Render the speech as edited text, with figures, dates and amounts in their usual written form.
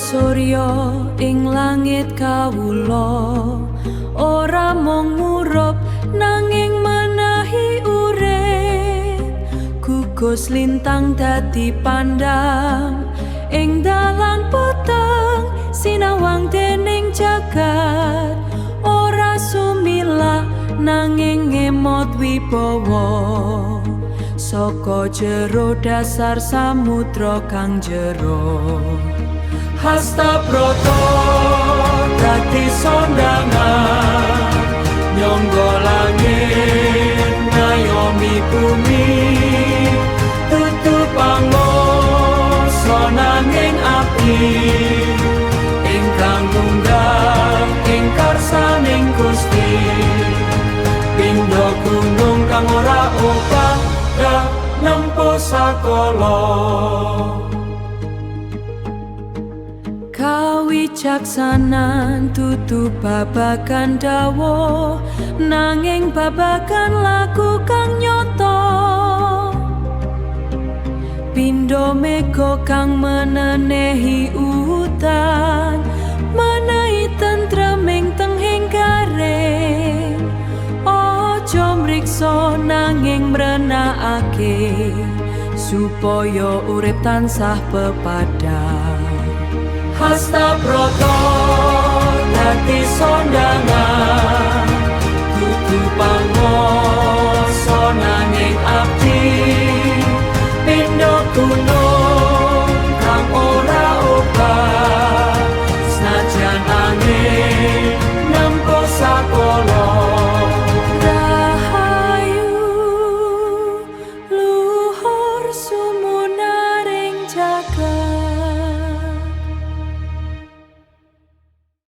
Surya ing langit kawula ora mung murup nanging menehi urip. Gugus lintang dadi pandang ing dalan peteng, sinawang dening jagat ora sumilah nanging ngemot wibawa saka jero dasar samudra kang jero. Hasta Broto dadi sondangan, nyangga langit ngayomi bumi, dudu pangoso nanging abdi ingkang munggah ing karsaning Gusti. Pindha gunung kang ora obah nempuh sakala. Kawicaksanan dudu babagan dawuh nanging babagan laku kang nyata. Pindha mega kang menenehi udan menehi tentreming tengahing garing. Aja mriksa nanging mrenakake supaya urip tansah pepadang. Hasta Broto dadi sondangan, dudu pangoso nanging abdi, pindha gunung kang ora obah senajan angin nempuh sakala. Rahayu luhur sumunaring jagat.